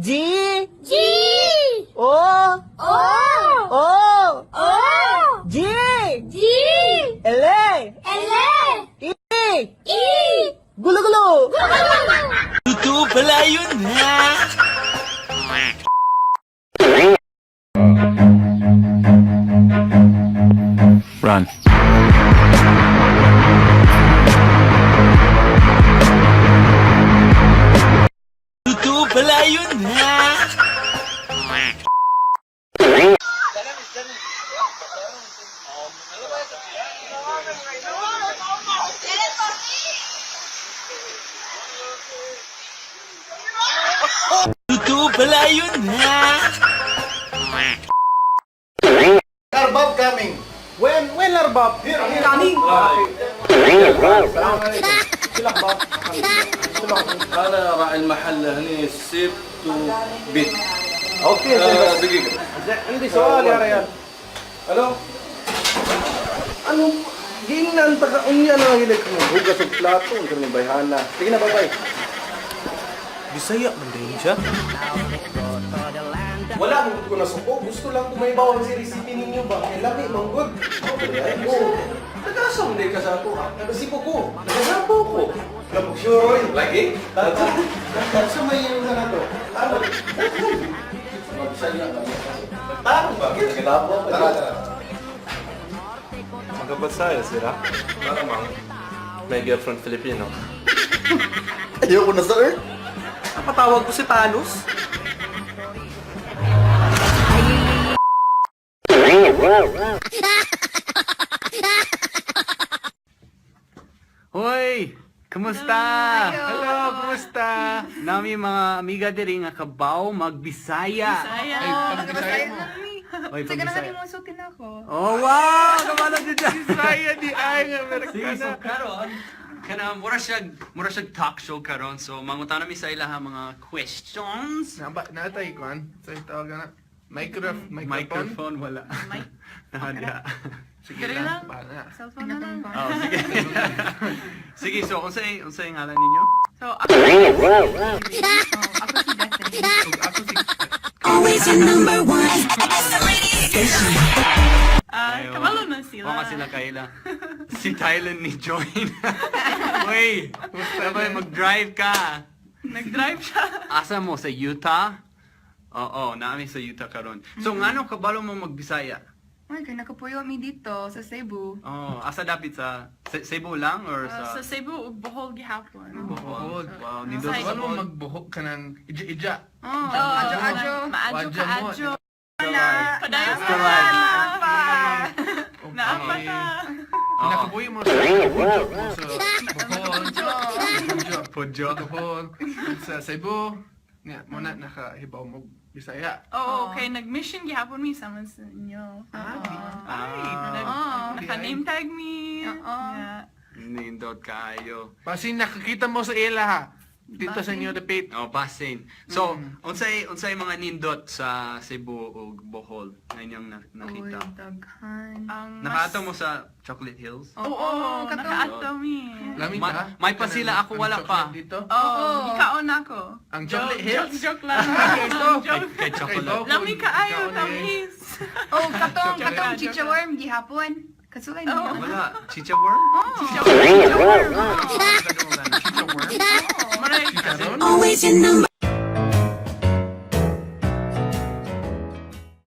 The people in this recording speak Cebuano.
G G O O O O G G L L E E Gulo gulo. Totoo pala yun, ha? Run. Totoo pala yun, ha? Totoo pala yun, ha? Arbab coming. When Arbab? Here, here. Coming. انا راعي المحل هني سبت وبيت. Okay. دقيقه. عندي سؤال يا ريال. الو. Ano giingnan ta ka unya na hilig mo hugas og plato unsa man bayhana. Sige na, bye-bye. Bisaya man din siya. Wala mo ko nasuko. Gusto lang ko may bawang si recipe ninyo ba? Kay lami man gud. Oo. Taga-asa man ka sa ako ha? Taga-Cebu ko. Taga-Cebu ko. Lamog sure. Lagi? Sa may yung na to. Ano? Bisaya ka. Taro ba? Tagalabo pa. Tara, tara. Magkabasaya sila. Malamang. May girlfriend Filipino. Ayoko na, sir. Napatawag ko si Thanos. Hoy! Kumusta? Hello, kumusta? Nami mga amiga diri nga kabaw magbisaya. Bisaya. Ay, pag-Bisaya mo. Oy, Sige na pag-Bisaya. kanimo sulti na ako. Oh wow! Kamalo jud siya. Bisaya di ay nga Sige, so Amerikana. karon kana mura siya talk show karon. So mangutana mi sa ilaha mga questions. Naba, natay kwan. Sa tawag na. Microphone. Microphone wala. Mic. Nahadya. Sige Dali lang. lang. Bahala na. Cellphone na lang. Oh, sige. Sige, so unsay ngalan ninyo? So, ako ako si Bethany. Ug ako si Always your number one. Station. Ah, Ayaw. kabalo na sila. Wa sila kaila. Si Thailand ni join. Uy, sabay mag-drive ka. Nag-drive siya. Asa mo sa Utah? Oo, naami sa Utah karon. So ngano kabalo mo magbisaya? Ay, kay nakapuyo mi dito sa Cebu. Oh, asa dapit sa Cebu lang or Ah, sa sa Cebu ug Bohol gihapon. Bohol? Wow, nindot Sa sa Ano Bohol. magbuhok ka ng ija-ija. Oh, Oh, adyo adyo. Maadyo Wadyo ka mo. adyo. Na. Padayon Basta ka. live. Naapa. Okay. Naapa ta. Oo. Nakabuyo mo sa Pujo mo sa Bohol. Pujo. Pujo. Bohol. Sa Cebu. Nga, mo na nakahibaw mo Bisaya. Oo, okay. Nag-mission gihapon mi sama sa inyo. Ah, Oo. Naka-name tag mi. Oo. Yeah. Nindot kaayo. Basin nakakita mo sa ila ha. Dito sa inyo dapit. Oh, basin. So, unsay mga nindot sa Cebu ug Bohol nga inyong nakita? Uy, daghan. Ang mas- Nakaato mo sa Chocolate Hills? Oo, Oo, katong- nakaato mi. Lami ba? May pasila ako, Ang wala chocolate pa. Dito? Oo, gikaon ako. Ang Chocolate Joke, Hills? Joke, joke lang. Ito. Joke. Kay chocolate. Lami kaayo, Ikaw na eh. tamis. Oh, katong Joke katong lang, chicha joke lang. worm gihapon. Kasulay Oo. niyo. Wala. Chicha worm? Chicha worm. Chicha worm? Maray. Karon? Always your number.